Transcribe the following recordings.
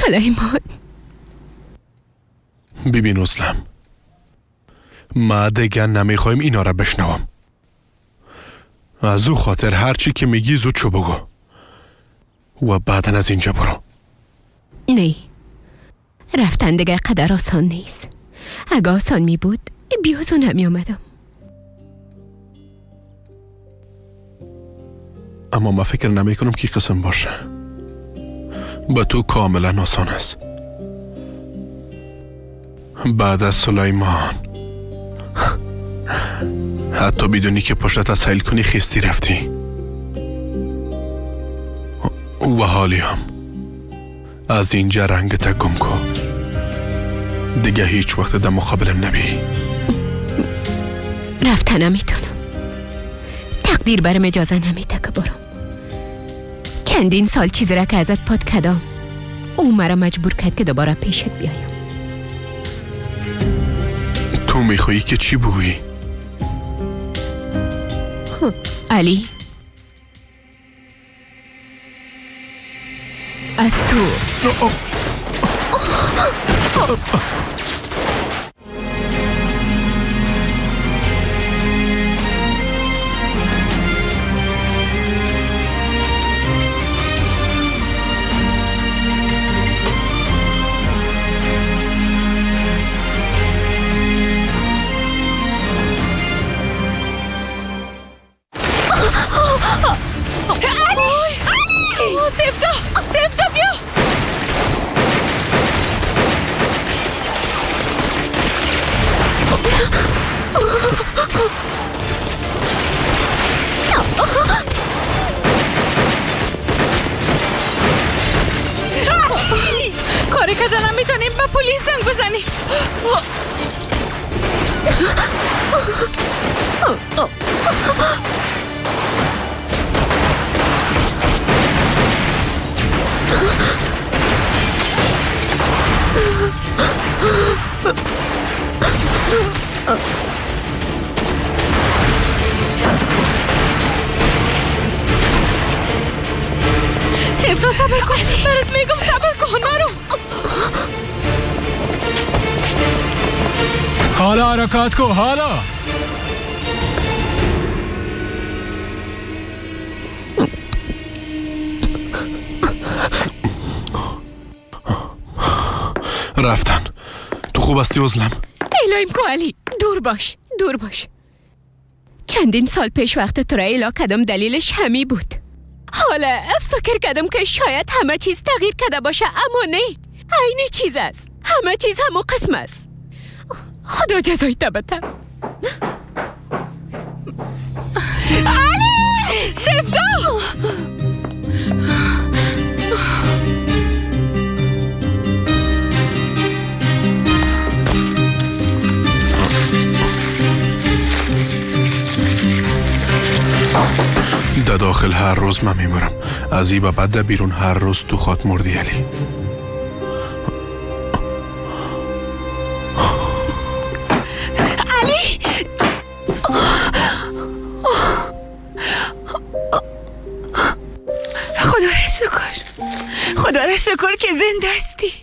سلیمان، ببین ازلم، ما دیگه نمیخوایم اینا را بشنوم. از او خاطر هرچی که میگی زود شو بگو و بعدا از اینجا برو. نه، رفتن دیگه قدر آسان نیست. اگه آسان می بود بیازو نمی آمدم. اما ما فکر نمی کنم که قسم باشه. با تو کاملا آسان است. بعد از سلیمان حتی بدونی که پشتت از سیل کنی خیستی رفتی و حالی هم از اینجا رنگت گم کن. دیگه هیچ وقت در مقابلم نبی. رفتن نمیتونم. تقدیر برم اجازه نمیده که برم. چندین سال چیزی را که ازت پاد کدام، او مرا مجبور کرد که دوباره پیشت بیایم. تو میخوایی که چی بگویی؟ علی، از تو کاری کردن نمیتونیم، به پلیس زنگ بزنیم. سیفتا صبر کن، برات میگم صبر کن، نرو. حالا حرکت کن، حالا. رفتن. تو خوب هستی ازلم؟ الهیم کو علی، دور باش، دور باش. چندین سال پیش وقت تو را اعلا کردم دلیلش همی بود. حالا فکر کردم که شاید همه چیز تغییر کرده باشه، اما نه، عین چیز است. همه چیز همو قسم است. خدا جزای بده. علی! سفتا! در داخل هر روز من میمورم، از این به بعد در بیرون هر روز تو خاک مردی علی. علی! خدا را شکر، خدا را شکر که زنده هستی.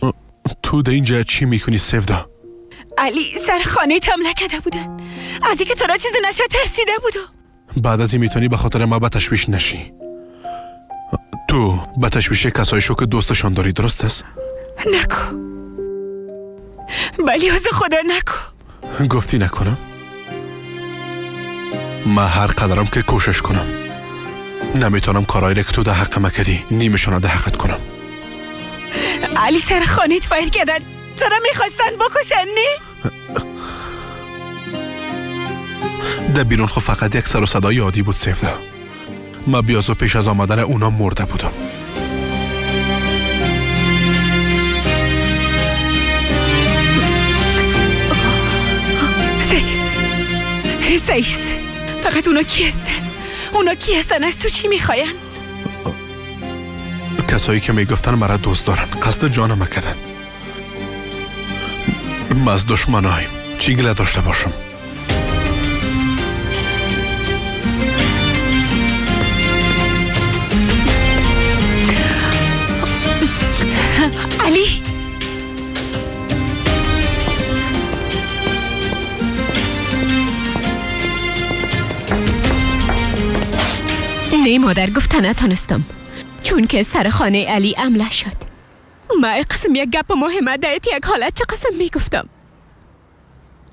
تو در اینجا چی میکنی سفدا؟ علی سر خانه حمله کرده بودن، از اینکه تو را چیز نشه ترسیده بودم. بعد از این میتونی به خاطر ما به تشویش نشی. تو به تشویش کسایی شو که دوستشان داری، درست است؟ نکو، بلی از خدا نکو. گفتی نکنم؟ من هر قدرم که کوشش کنم نمیتونم کارایی را که تو در حق ما کردی نیمشان در حقت کنم. علی سر خانه فایر کردن، تو را میخواستن بکشن. نه؟ در بیرون خب فقط یک سر و صدای عادی بود سفدا. من بیازو پیش از آمدن اونا مرده بودم. سیس، سیس، فقط اونا کی هستن؟ اونا کی هستن؟ از تو چی میخواین؟ کسایی که میگفتن مرا دوست دارن، قصد جانم کردن. من از دشمنایم چی گله داشته باشم؟ علی علی، نه مادر، گفته نتانستم چون که سر خانه علی عمله شد. ما قسم یک گپ مهمه دایت یک حالت چه قسم میگفتم.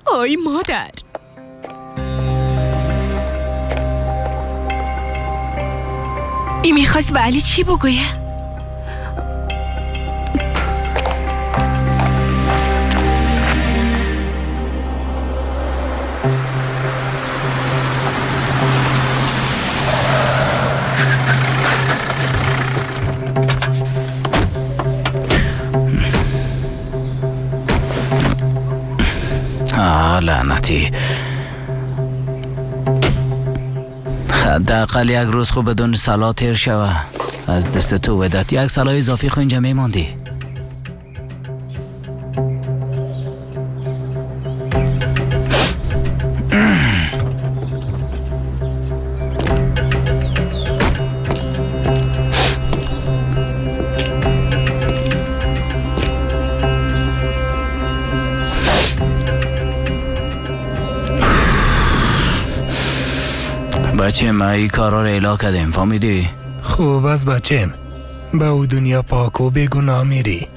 آی مادر، ای میخواست به علی چی بگویه؟ لعنتی، حداقل یک روز خو بدون سلا تیر شوه. از دست تو ودت یک سلا اضافی خو اینجا میماندی. بچه ما این کارا را اعلا کردیم، فهمیدی؟ خوب از بچم، به او دنیا پاک و بیگناه میری.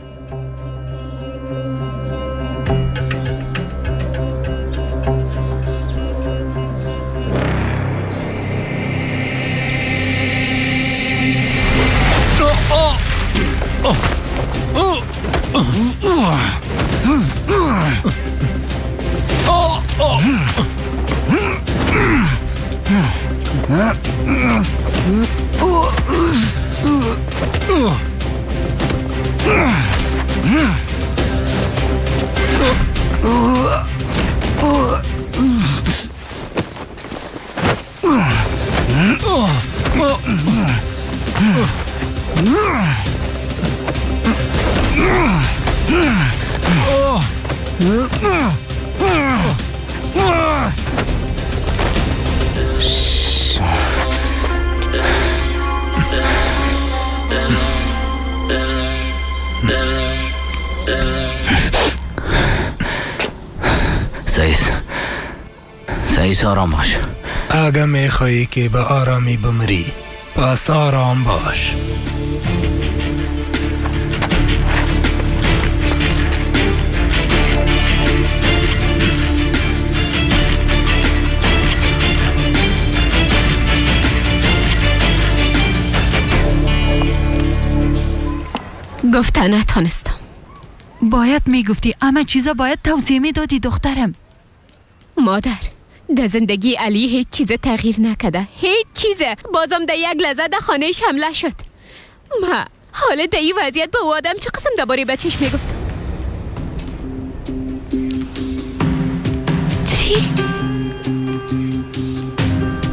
سعیس آرام باش. اگه میخوایی که به آرامی بمری پس آرام باش. گفته نتانستم. باید میگفتی، همه چیزا باید توضیح میدادی دخترم. مادر، در زندگی علی هیچ چیز تغییر نکده، هیچ چیزه. بازم در یک لحظه در خانهش حمله شد. ما حالا در این وضعیت به او آدم چه قسم درباره بچهش میگفتم؟ چی؟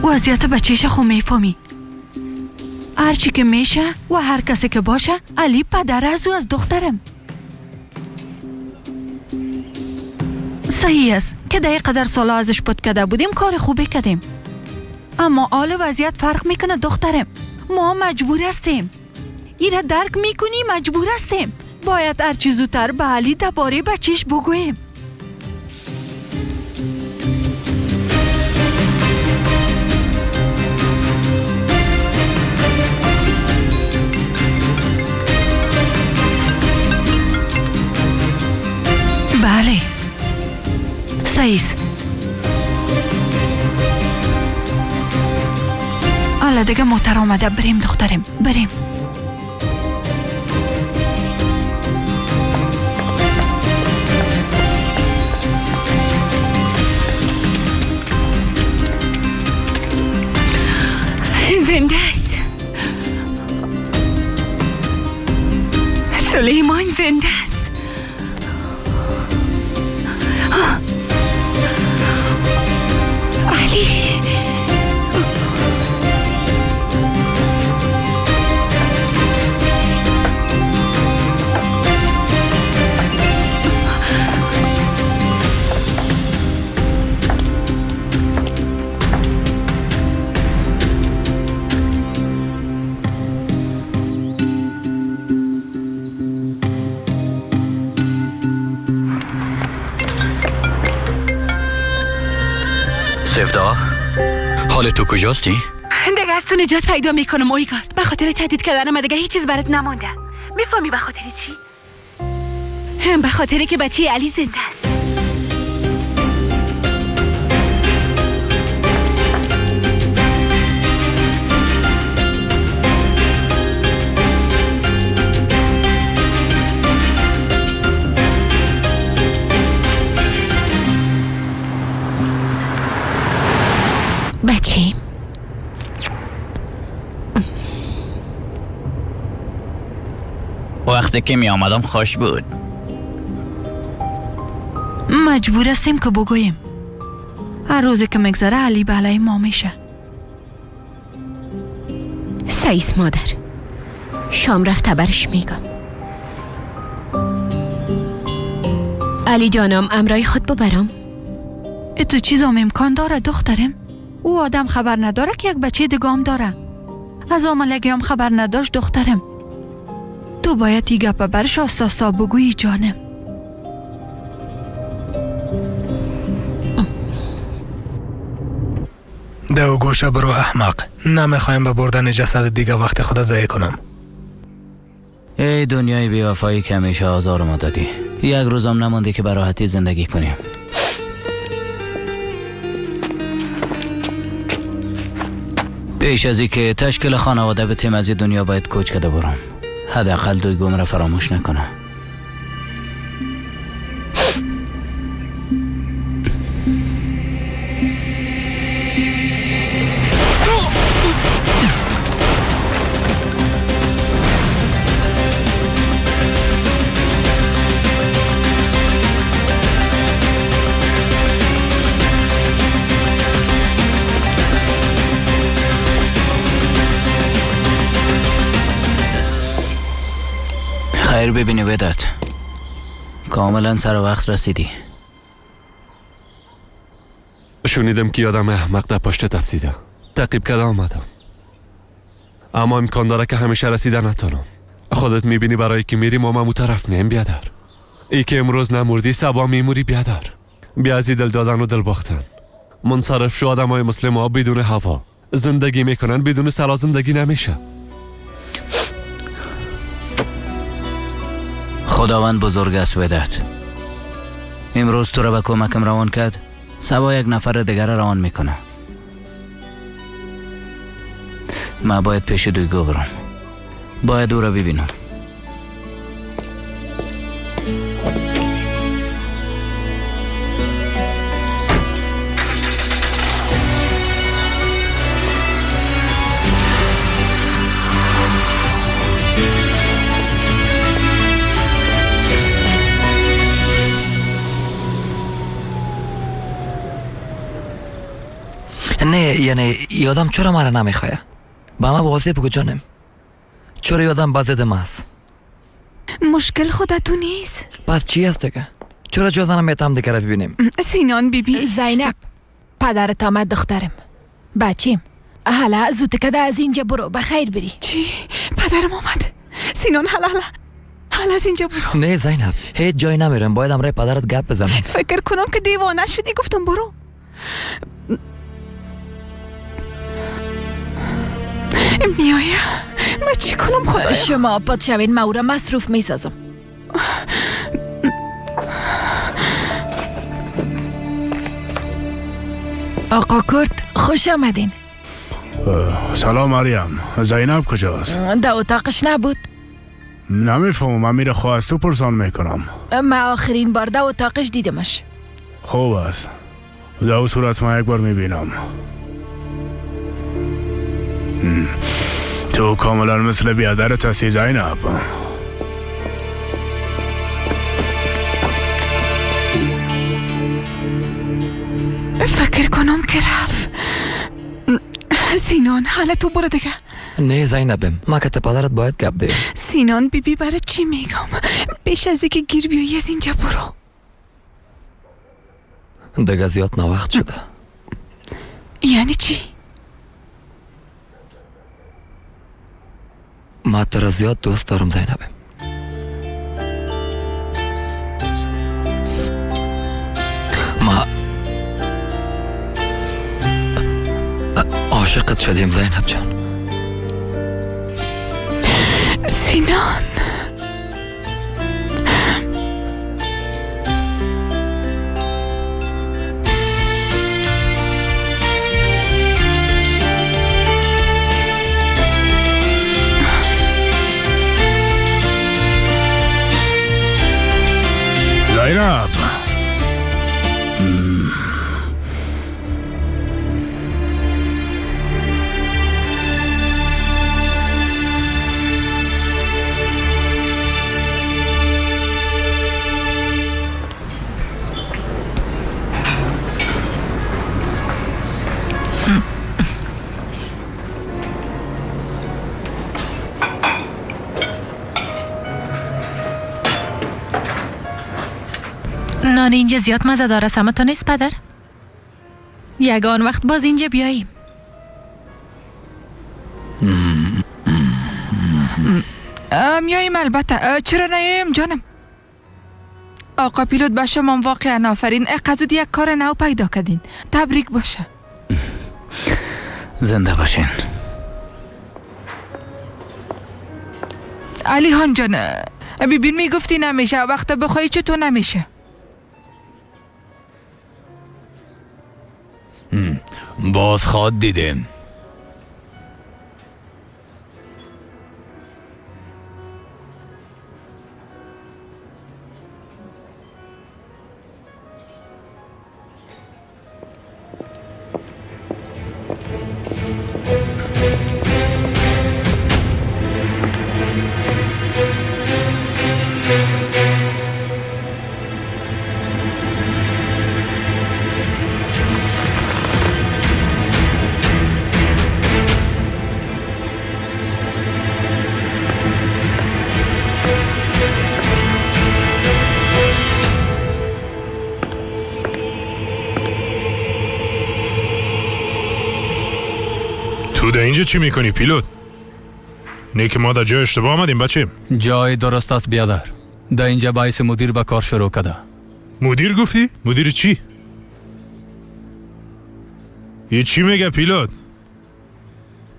وضعیت بچهش خو میفهمی. هرچی که میشه و هر کسی که باشه، علی پدر از او از دخترم. صحیح است که در قدر سالا ازش پت کده بودیم، کار خوبی کردیم. اما حال وضعیت فرق میکنه دخترم. ما مجبور هستیم. ایره درک میکنی؟ مجبور هستیم. باید هرچی زودتر به علی درباره بچهش بگوییم. بله سعیس، حالا دیگه موتر آمده، بریم دخترم، بریم. زنده است سلیمان، زنده است. علی، سفدا، حال تو کجاستی؟ دیگه از تو نجات پیدا میکنم اویگار. به خاطر تهدید کردن من دیگه هیچ چیز برات نمانده. میفهمی به خاطر چی؟ به خاطر که بچه علی زنده است. بچه‌م وقتی که می آمدم خوش بود. مجبور هستیم که بگوییم. هر روزی که میگذره علی به علیه ما میشه. سعیس مادر، شام رفت برش میگم. علی جانم امرای خود ببرم. اتو چیزام امکان داره دخترم؟ او آدم خبر نداره که یک بچه دگام داره. از آملگی هم خبر نداشت دخترم. تو باید ای گپه برش آستا بگویی جانم. دو گوشه برو احمق. نمیخوایم به بردن جسد دیگه وقت خود ضایع کنم. ای دنیای بی‌وفایی که همیشه آزار ما دادی. یک روزم نمانده که به راحتی زندگی کنیم. پیش از اینکه تشکیل خانواده به تیم از دنیا باید کوچ کرده برم. حداقل دوی گم را فراموش نکنه. خیر ببینی وداد، کاملا سر وقت رسیدی. شنیدم که یادم احمق در پشت تفتیده. تعقیب کرده آمدم، اما امکان داره که همیشه رسیده نتونم. خودت میبینی برای که میری ما ممو طرف میم بیادر. ای که امروز نمردی سبا میموری بیادر. بیا از دل دادن و دل باختن. منصرف شو. آدم های مسلم ها بدون هوا زندگی میکنن، بدون سلا زندگی نمیشه. خداوند بزرگ است وداد. امروز تو را به کمکم روان کرد، سبا یک نفر دیگر را روان میکنه. من باید پیش دویگو برم. باید او را ببینم. نه یعنی یادم چرا مرا نمیخواه؟ با ما واضح بگو جانم، چرا یادم بازد ماست؟ مشکل خودتو نیست. پس چی است دیگه؟ چرا جدا نمیتم دیگه را ببینیم؟ سینان بیبی. زینب، پدرت آمد دخترم. بچیم حالا زود کده از اینجا برو، بخیر بری. چی؟ پدرم آمد؟ سینان حالا حالا حالا از اینجا برو. نه زینب، هیچ جای نمیرم، باید امرای پدرت گپ بزنم. فکر کنم که دیوانه شدی، گفتم برو. میایه من چی کنم خدایا؟ شما پاد شوین، من او را مصروف میسازم. آقا کرد خوش آمدین. سلام مریم، زینب کجاست؟ در اتاقش نبود. نمیفهمم، من میره خواست تو پرسان میکنم. من آخرین بار در اتاقش دیدمش. خوب است، در او صورت من یک بار میبینم. تو کاملا مثل بیادرت هستی زینب. فکر کنم که رفت. سینان حالا تو برو دیگه. نه زینبم، ما که پدرت باید گپ ده. سینان بیبی برای چی میگم؟ پیش از اینکه گیر بیایی از اینجا برو. دیگه زیاد ناوقت شده. یعنی چی؟ ما تو را زیاد دوست دارم زینبم. ما شدیم زینب جان. سینان، زینب، نان اینجا زیاد مزه داره. سمتون نیست پدر؟ یگان وقت باز اینجا بیاییم. میاییم البته، چرا نیاییم جانم؟ آقا پیلوت به شما واقعا آفرین، اقا یک کار نو پیدا کردین، تبریک باشه. زنده باشین. علی خان جان، ببین میگفتی نمیشه، وقت بخوای چطور نمیشه؟ باز خواد دیدیم. تو در اینجا چی میکنی پیلوت؟ نه که ما در جای اشتباه آمدیم بچه. جای درست است بیادر. در اینجا باعث مدیر به کار شروع کرده. مدیر گفتی؟ مدیر چی؟ یه چی میگه پیلوت؟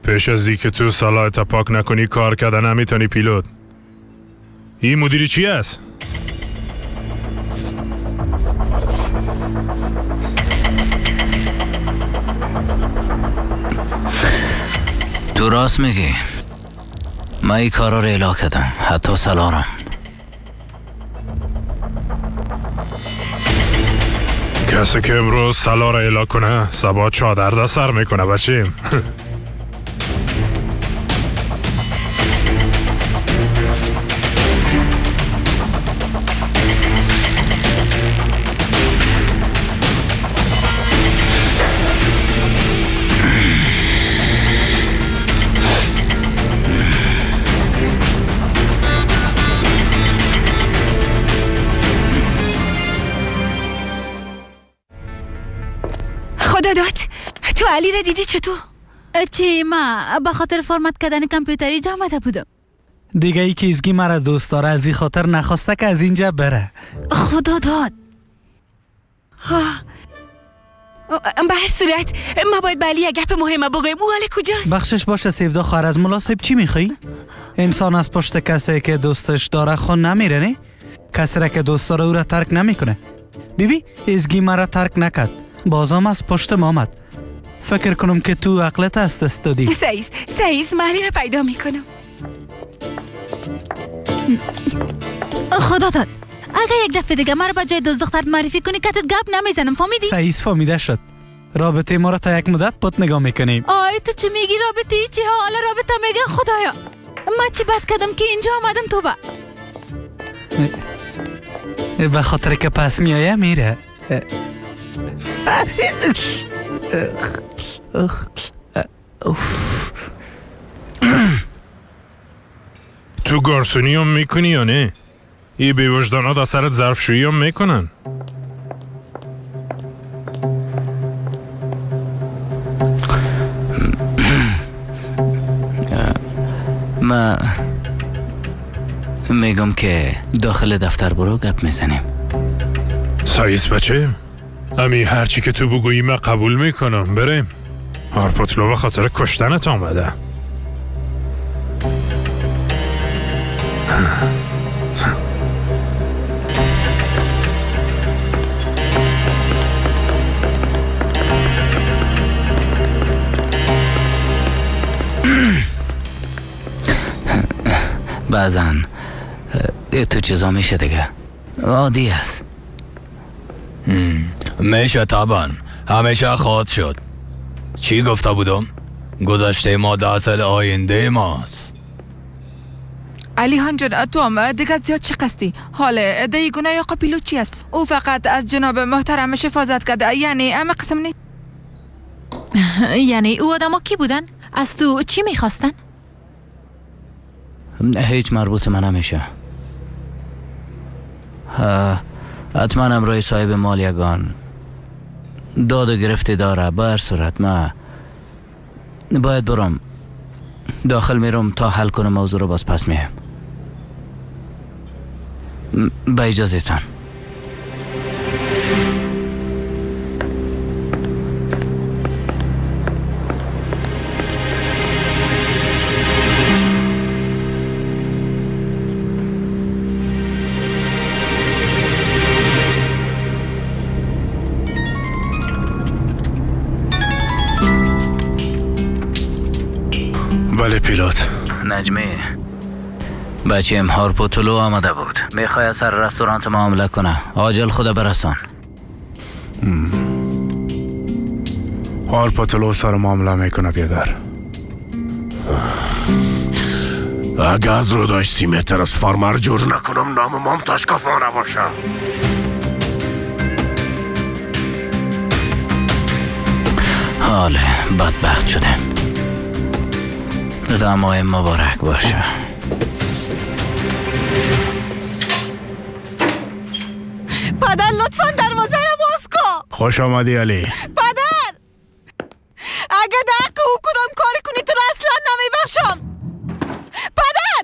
پیش از که تو سلاحت پاک نکنی کار کردن نمیتونی پیلوت. این مدیر چی است؟ تو راست میگی. من این کارا رو اعلا کردم، حتی سلارم. کسی که امروز سلا رو اعلا کنه صبا چادر در سر میکنه بچیم. خدا داد، تو علی را دیدی چطور؟ چی؟ ما به خاطر فرمت کردن کامپیوتری جا آمده بودم. دیگه ای که ازگی مرا دوست داره از این خاطر نخواسته که از اینجا بره. خدا داد. به هر صورت ما باید به علی یک گپ مهمه بگویم. او حال کجاست؟ بخشش باشه سیفدا خواهر، از ملا صاحب چی میخوایی؟ انسان از پشت کسی که دوستش داره خون نمیره، نه؟ کسی را که دوست داره او را ترک نمیکنه. بیبی ازگی مرا ترک نکرد، بازم از پشت ما آمد. فکر کنم که تو عقلت از دست دادی. سعیز من علی را پیدا میکنم. خدا داد، اگه یک دفعه دیگه مرا به جای دوست دخترت معرفی کنی کتت گپ نمیزنم، فهمیدی؟ سعیز فهمیده شد. رابطه ما را تا یک مدت پت نگاه میکنیم. آی تو چی میگی؟ رابطه چی ها؟ حالا رابطه میگه. خدایا ما چی بد کردم که اینجا آمدم؟ تو به خاطر که پس میایه میره. تو گارسونی هم میکنی یا نه؟ ای بیوجدان ها در سرت ظرفشویی هم میکنن. ما میگم که داخل دفتر برو گپ میزنیم. سایس بچه، امی هرچی که تو بگویی من قبول میکنم. بریم. هارپوتلو به خاطر کشتنت آمده. بعضا تو چیزا میشه دیگه، عادی است. میشه طبعا، همیشه خواهد شد. چی گفته بودم؟ گذشته ما در اصل آینده ماست. علی خان جان، تو هم دیگه زیاد چه قصدی؟ حالا دی گناه آقا پیلوت چی است؟ او فقط از جناب محترمش حفاظت کرده، یعنی همه قسم نیست. یعنی او آدم ها کی بودن؟ از تو چی میخواستن؟ هیچ مربوط من نمیشه. حتما امرای صاحب مال یگان داد و گرفتی داره. به هر صورت من باید برم داخل میرم تا حل کنم موضوع رو، باز پس میم. به اجازه تان. بله پیلوت. نجمی بچیم هارپوتلو آمده بود، میخوای سر رستورانت معامله کنه. عاجل خدا برسان. هارپوتلو سر معامله میکنه بیادر. اگه از رو داشت 30 متر از فارمر جور نکنم نام مام تاشکافا نباشه. حاله بدبخت شده. غمای مبارک باشه. پدر لطفا دروازه را باز کن. خوش آمدی علی. پدر اگه در حق او کدام کاری کنی تو را اصلا نمیبخشم. پدر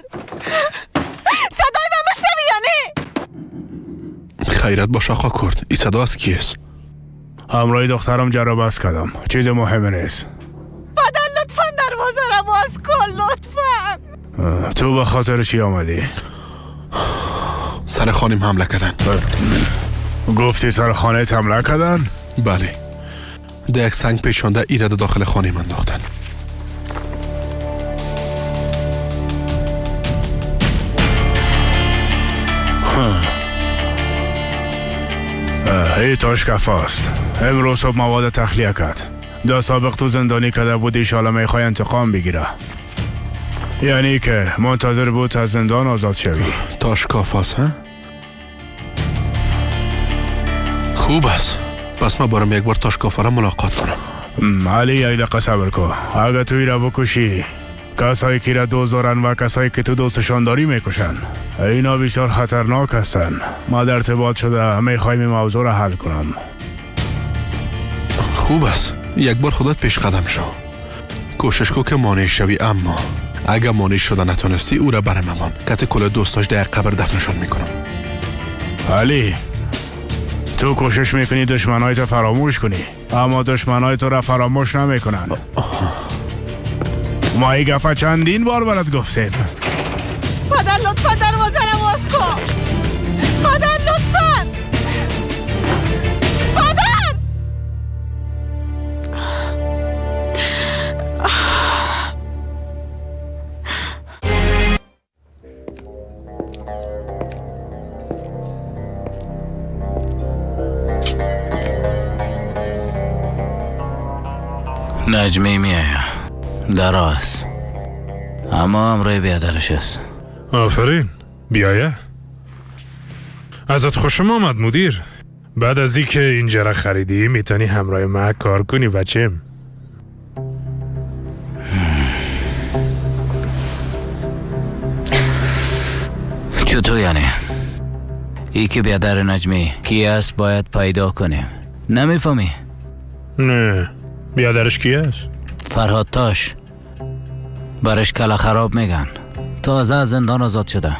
صدای من مشنوی یا نه؟ خیرت باش آقا کرد. این صدا از کیست؟ همراه دخترم جرا بس کردم، چیز مهم نیست. پدر لطفا دروازه را باز کن، لطفا. تو به خاطر چی آمدی؟ سر خانم حمله کردن. گفتی سر خانه حمله کردن؟ بله، ده یک سنگ پیشانده ایراد داخل خانه من انداختن. ای تاشکف است. امروز صبح مواد تخلیه کرد. در سابق تو زندانی کرده بود، ایشالا میخوای انتقام بگیره. یعنی که منتظر بود از زندان آزاد شوی. تاشکاف است ها؟ خوب است. پس من بارم یک بار تاشکاف را ملاقات کنم. علی یک دقیقه صبر کن. اگه توی را بکشی، کسایی که را دوست دارن و کسایی که تو دوستشان داری میکشن. اینا بسیار خطرناک هستن. ما در ارتباط شده میخوایم این موضوع را حل کنم. خوب است. یک بار خودت پیش قدم شو. کوشش کو که مانع شوی، اما اگه مانع شده نتونستی او را برم امان کت کل دوستاش در قبر دفنشان میکنم. علی تو کوشش میکنی دشمنایت فراموش کنی، اما دشمنای تو را فراموش نمیکنن. ما این گفه چندین بار برات گفتیم. پدر لطفا دروازه را باز کن. پدر لطفا. پدر. نجمی میآید در است، اما امروی بیادرش است. آفرین بیایه. ازت خوشم آمد مدیر. بعد از اینکه اینجا را خریدی میتونی همراه ما کار کنی بچم. چطور یعنی؟ ای که بیادر نجمی کی است باید پیدا کنیم. نمیفهمی؟ نه. بیادرش کی است؟ فرهاد تاش. برش کلا خراب میگن. تازه از زندان آزاد شده.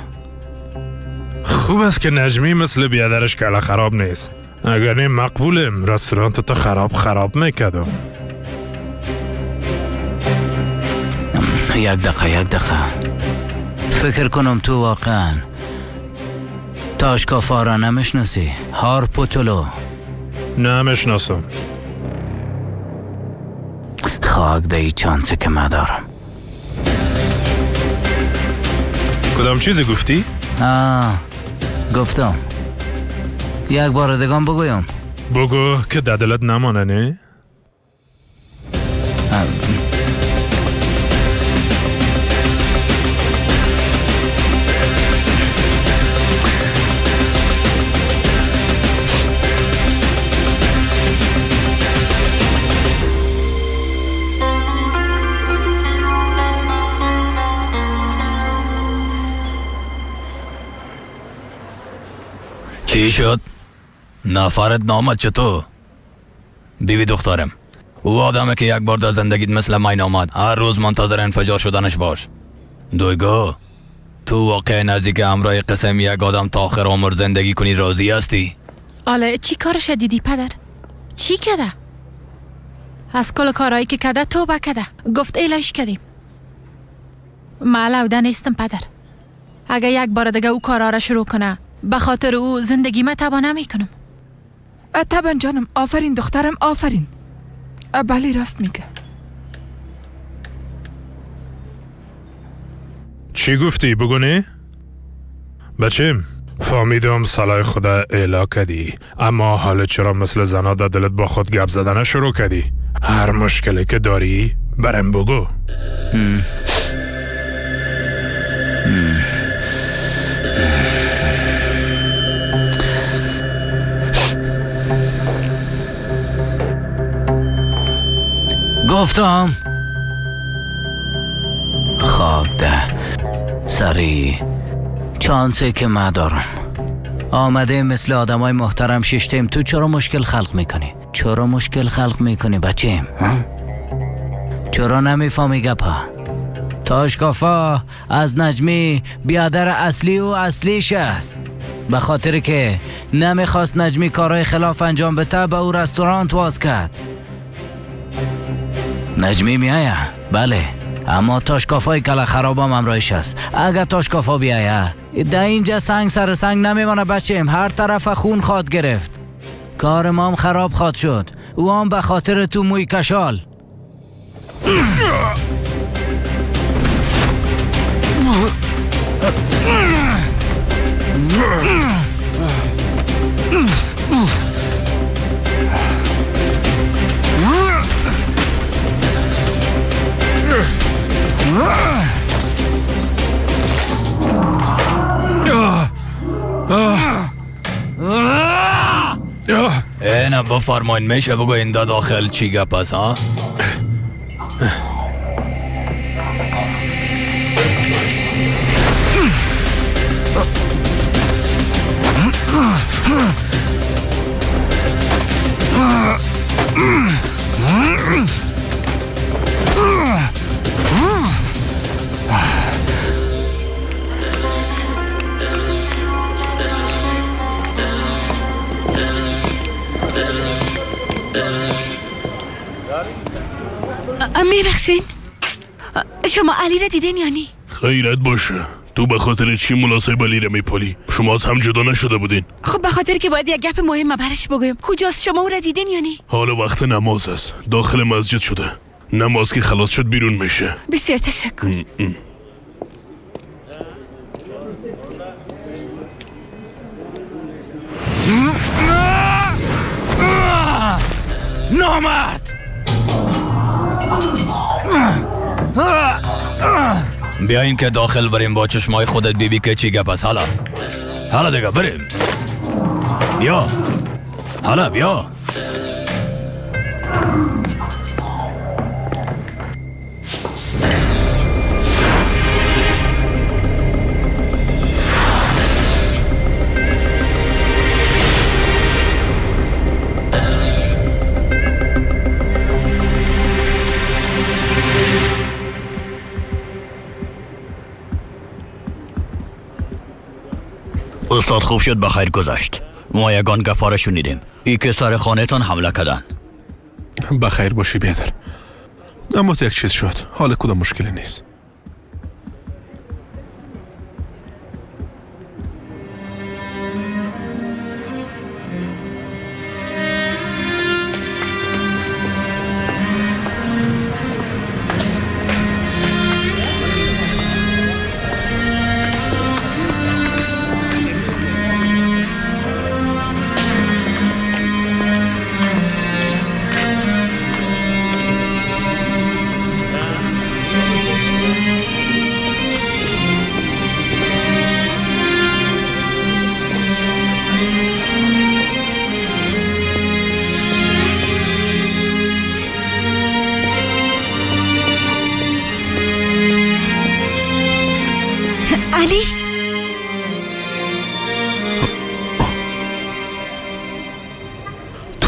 خوب است که نجمی مثل بیادرش کلا خراب نیست. اگر نه مقبولم رستوران تو خراب خراب میکردم. یک دقیقه فکر کنم تو واقعا تاشکافا را نمیشناسی. هارپوتولو نمیشناسم. خاک ده ای چانسی که من دارم. کدام چیزی گفتی؟ گفتم یک بار دیگه بگویم. بگو که دلت نمانه. نه؟ چی شد؟ نفرت نامد چطور؟ بیبی دخترم، او آدمه که یک بار در زندگیت مثل من آمد، هر روز منتظر انفجار شدنش باش. دویگو، تو واقع نزدیک همراه قسم یک آدم تا آخر عمر زندگی کنی راضی هستی؟ آله چی کارش دیدی پدر؟ چی کده؟ از کل کارهایی که کده توبه کده، گفت ایلایش کدیم. من لوده نیستم پدر. اگه یک بار دیگه او کارها را شروع کنه، به خاطر او زندگی من تباه نمی کنم. طبعا جانم، آفرین دخترم، آفرین. بله راست میگه. چی گفتی بگو نه؟ بچم فهمیدم صلاح خدا اعلا کردی، اما حالا چرا مثل زنا در دلت با خود گپ زدن شروع کردی؟ هر مشکلی که داری برم بگو. گفتم خاک ده سری چانسی که من دارم. آمده مثل آدم های محترم ششتیم، تو چرا مشکل خلق میکنی؟ چرا مشکل خلق میکنی بچیم؟ چرا نمیفهمی گپا؟ تاشکافا از نجمی بیادر اصلی و اصلیش است. به خاطر که نمیخواست نجمی کارهای خلاف انجام بده، به او رستورانت واز کرد. نجمی میایه بله، اما تاشکافای کلا خرابم همراهش است. اگر تاشکافا بیایه در اینجا سنگ سر سنگ نمیمانه بچیم، هر طرف خون خواد گرفت، کار ما هم خراب خواد شد. او هم به خاطر تو موی کشال. اینه بفرمایین، میشه بگو این داخل چی گپ است ها؟ میبخشین، شما علی را دیدین یا نی؟ خیرت باشه، تو به خاطر چی ملا صاحب علی را میپالی؟ شما از هم جدا نشده بودین. خب به خاطر که باید یک گپ مهم برش بگویم. کجاست؟ شما او را دیدین یا نی؟ حالا وقت نماز است، داخل مسجد شده. نماز که خلاص شد بیرون میشه. بسیار تشکر. نامرد! بیاین که داخل بریم، با چشمای خودت بیبی که چی گپ است. حالا حالا دیگه بریم. بیا حالا بیا. استاد خوب شد بخیر گذشت. ما یگان گپا را شنیدیم، ای که سر خانهتان حمله کردن. بخیر باشی بیادر. اما یک چیز شد، حال کدام مشکلی نیست.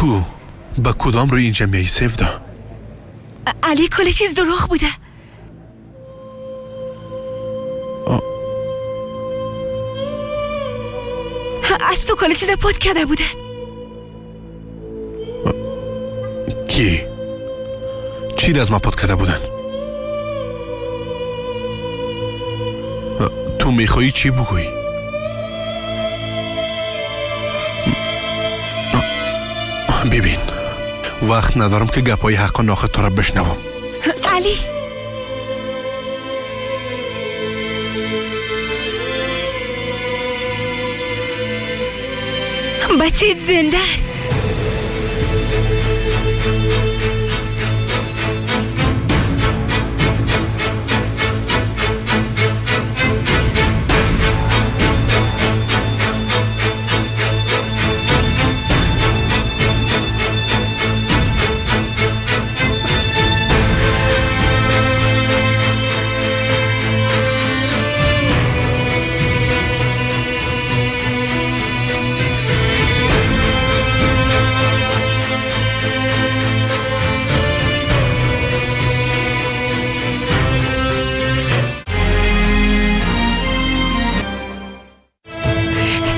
تو با کدام روی اینجا میایی سیفدا؟ علی کل چیز دروغ بوده. از تو کل چیز پت کرده بوده. کی؟ چی از ما پت کرده بودن؟ تو میخوایی چی بگویی؟ ببین وقت ندارم که گپای حق و ناخت تو را بشنوم. علی بچه زنده است.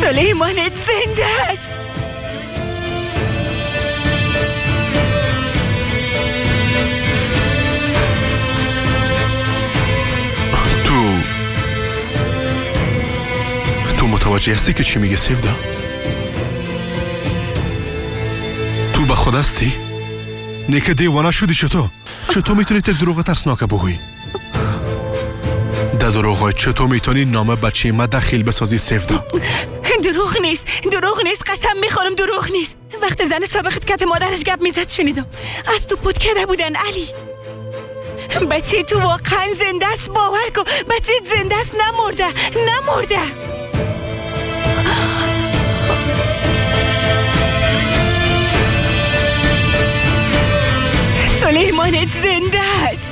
سلیمانت زنده است. تو متوجه هستی که چی میگه سیفدا؟ تو به خود هستی؟ نه که دیوانه شدی. چطور؟ چطور میتونی تا دروغ ترسناک بگویی؟ در دروغ چطور میتونی نام بچه ما دخیل بسازی سیفدا؟ دروغ نیست، دروغ نیست، قسم میخورم دروغ نیست. وقت زن سابقت کت مادرش گپ میزد شنیدم. از تو پت کرده بودن علی. بچه تو واقعا زنده است، باور کن بچه زنده است، نمرده، نمرده. سلیمانت زنده است.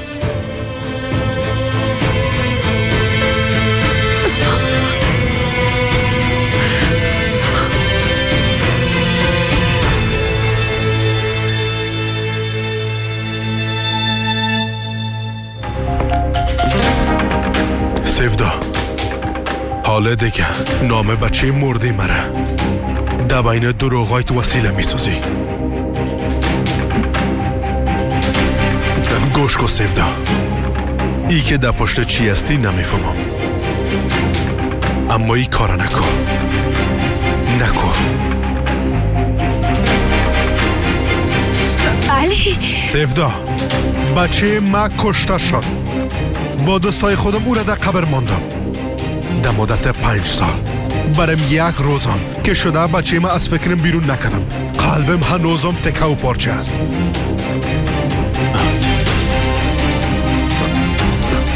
سیفدا حالا دیگه نام بچه مرده مره در بین دروغایت وسیله میسازی. گوش کن سیفدا، ای که در پشت چی هستی نمیفهمم، اما ای کار نکن، نکن. علی سیفدا بچه ما کشته شد. با دستای خودم او را در قبر ماندم در مدت 5 سال. برم یک روزم که شده بچه ما از فکرم بیرون نکردم. قلبم هنوزم تکه و پارچه است.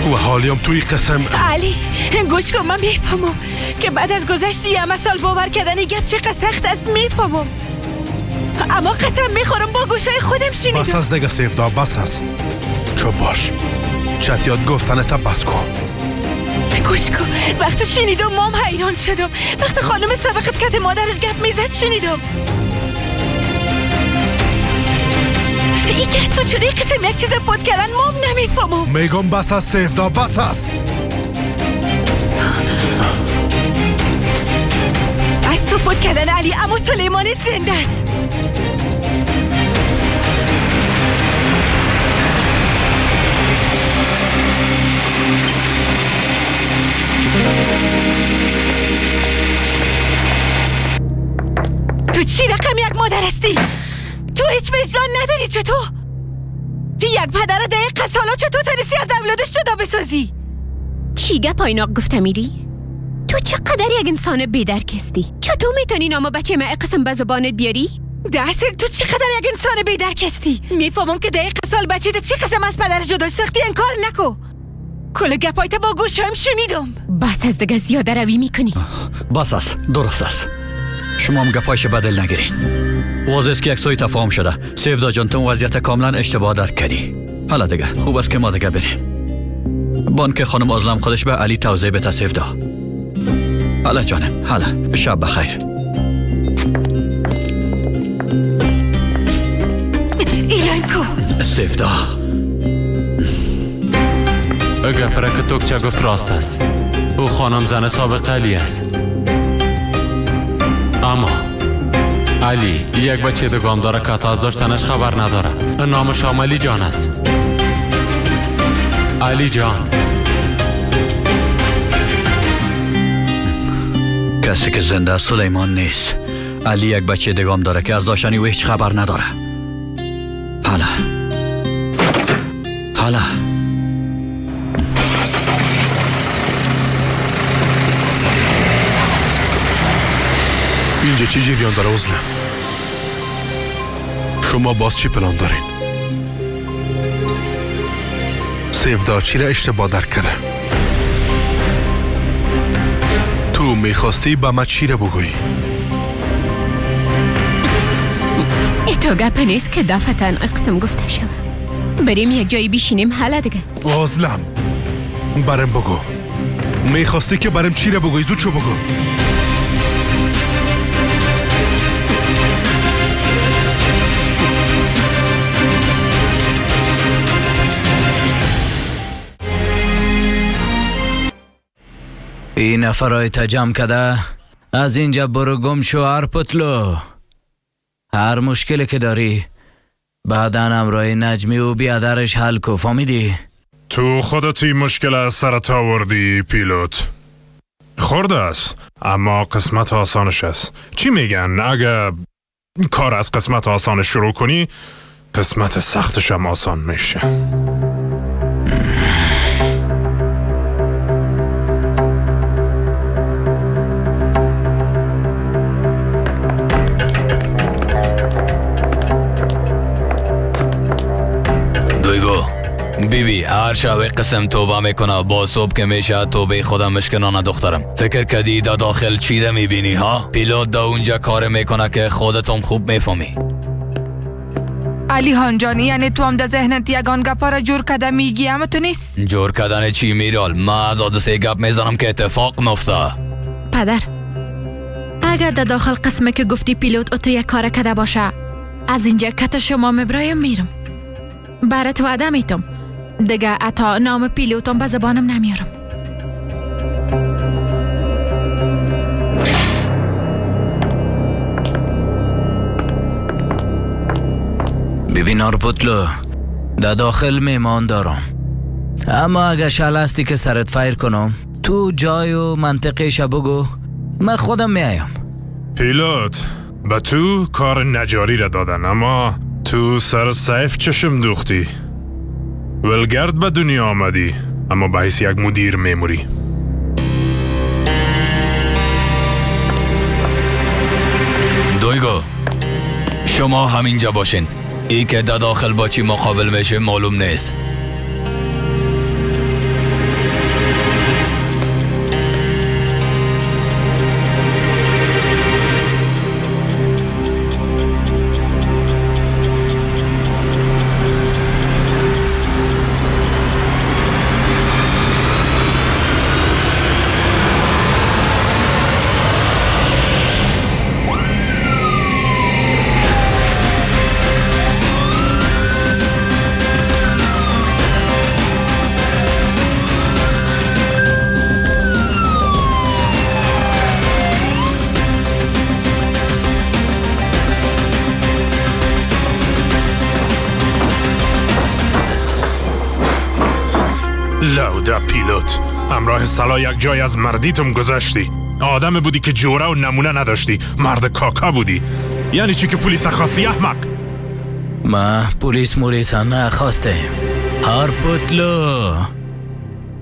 و حالیم توی قسم. علی گوش کن، من میفهمم که بعد از گذشت یه سال باور کردن گپ چقدر سخت است، میفهمم، اما قسم میخورم با گوشای خودم شنیدم. بس از دیگه سیفدا، بس از. چوب باش، چتیات گفتنت بس کن. گوش کن، وقتی شنیدم مام حیران شدم. وقتی خانم سابقت کت مادرش گپ میزد شنیدم. ای که تو چرا قسم یک چیز پد کردن مام نمیفهمم. میگم بس از سیفدا، بس از. از تو پد کردن علی، اما سلیمانت زنده است. تو چی رقم یک مادر هستی؟ تو هیچ وجدان نداری. چطور؟ یک پدر دقیق سالا چطور تونستی از اولادش جدا بسازی؟ چی گپ آیناق گفته میری؟ تو چقدر یک انسان بیدرک هستی؟ چطور میتونی نام بچه ما قسم به زبانت بیاری؟ دستر تو چقدر یک انسان بیدرک هستی؟ میفهمم که دقیق سال بچه چی قسم از پدرش جدا ساختی، انکار نکو. کل گپایت با گوشم شنیدم. بس از دیگه زیاده روی میکنی. بس است، درست است. شما هم گپایش بدل نگیرین. واضح است که یک سوی تفاهم شده. سیفدا جان تو وضعیت کاملا اشتباه درک کردی. حالا دیگه خوب است که ما دیگه بریم. بانک خانم ازلم خودش به علی توضیح بده سیفدا. حالا جانم، حالا شب بخیر. سیفدا گپره که توکچه گفت راست است. او خانم زن سابق علی است. اما علی یک بچه دگام داره که حتی از داشتنش خبر نداره. نامش علی جان است. علی جان. کسی که زنده است سلیمان نیست. علی یک بچه دگام داره که از داشتنی او هیچ خبر نداره. حالا حالا اینجا چی جریان داره ازلم؟ شما باز چی پلان دارین؟ سیفدا چی را اشتباه درک کرده؟ تو میخواستی به ما چی را بگویی؟ تو گپ نیست که دفعتا قسم گفته شوه. بریم یک جایی بیشینیم حالا دیگه. ازلم برم بگو، میخواستی که برم چی را بگویی؟ زود شو بگو. این نفرای تجمع کده از اینجا برو گم شو ارپتلو. هر مشکلی که داری بعدا همراه نجمی و بیادرش حل کو، فهمیدی؟ تو خودت این مشکل از سرت آوردی پیلوت. خورده است اما قسمت آسانش است. چی میگن؟ اگه کار از قسمت آسانش شروع کنی قسمت سختش هم آسان میشه. بیبی هر شب قسم توبه میکنه، با صبح که میشه توبه خودم مشکنانه دخترم. فکر کدی دا داخل چی را میبینی ها؟ پیلوت دا اونجا کار میکنه که خودتم خوب میفهمی. علی هان جان یعنی تو هم در ذهنت یگان گپا را جور کده میگی اما تو نیست؟ جور کردن چی میرال؟ من از حادثه گپ میزنم که اتفاق مفته. پدر اگر در داخل قسمه که گفتی پیلوت اتو یک کار کده باشه از اینجا کت شما مبرایم میرم. برات وعده میتم دیگه اتا نام پیلوتم به زبانم نمیارم. ببین آرپوتلو در داخل میمان دارم، اما اگه شل هستی که سرت فیر کنم تو جای و منطقه بگو من خودم میایم. پیلوت به تو کار نجاری را دادن اما تو سر سیف چشم دوختی. ولگرد به دنیا آمدی اما به حیث یک مدیر میموری. دویگو شما همینجا باشین. ای که در داخل با چی مقابل میشه معلوم نیست. لوده پیلوت همراه سلا یک جای از مردیتم گذشتی. آدم بودی که جوره و نمونه نداشتی، مرد کاکا بودی. یعنی چی که پلیس خواستی احمق؟ ما پلیس مولیس نخواسته هارپوتلو،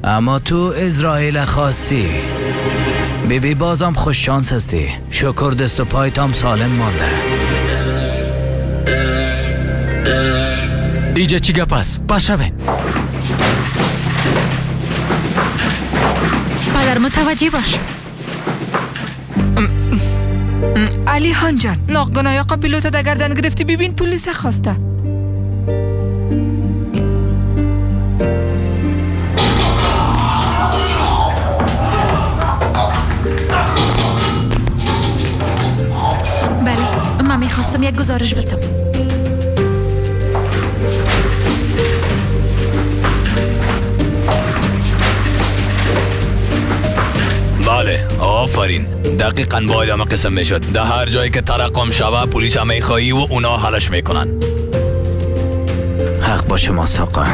اما تو اسرائیل خواستی. بیبی بازم خوش شانس هستی، شکر دست و پایتام سالم مانده. اینجا چی گپ است؟ باشه پدر متوجه باش. علی هان جان ناقگناه آقا پیلوت در گردن گرفتی. ببین پلیس خواسته. بله من میخواستم یک گزارش بدم. بله، آفرین. دقیقاً باید همه قسم میشد. در هر جایی که ترقم شوه پلیس هم میخوایی و اونا حلش میکنن. حق با شماست آقا.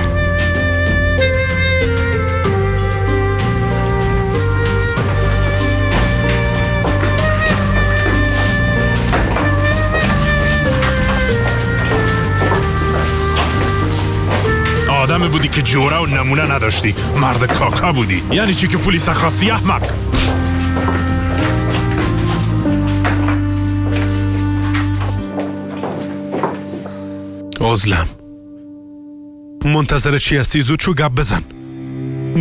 آدم بودی که جوره و نمونه نداشتی، مرد کاکا بودی. یعنی چی که پلیس خواستی احمق؟ ازلم منتظر چی هستی؟ زود چو گپ بزن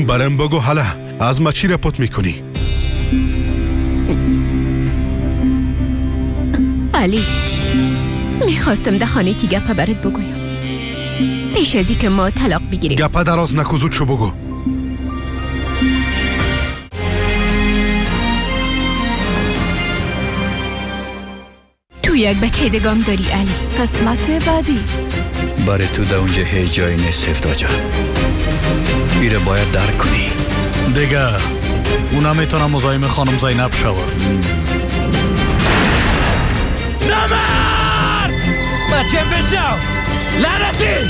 برام بگو. حالا از ما چی رپوت میکنی؟ علی، میخواستم در خانه تی گپ برات بگویم پیش ازی که ما طلاق بگیریم. گپ دراز نکو، زود شو بگو. تو یک بچه دگام داری علی. قسمت بعدی. برای تو در اونجا هیچ جایی نیست هفتا جان. ایره باید درک کنی. دیگه اونا میتونه مزاحم خانم زینب شوه. نامرد! بچه بشو! لعنتی!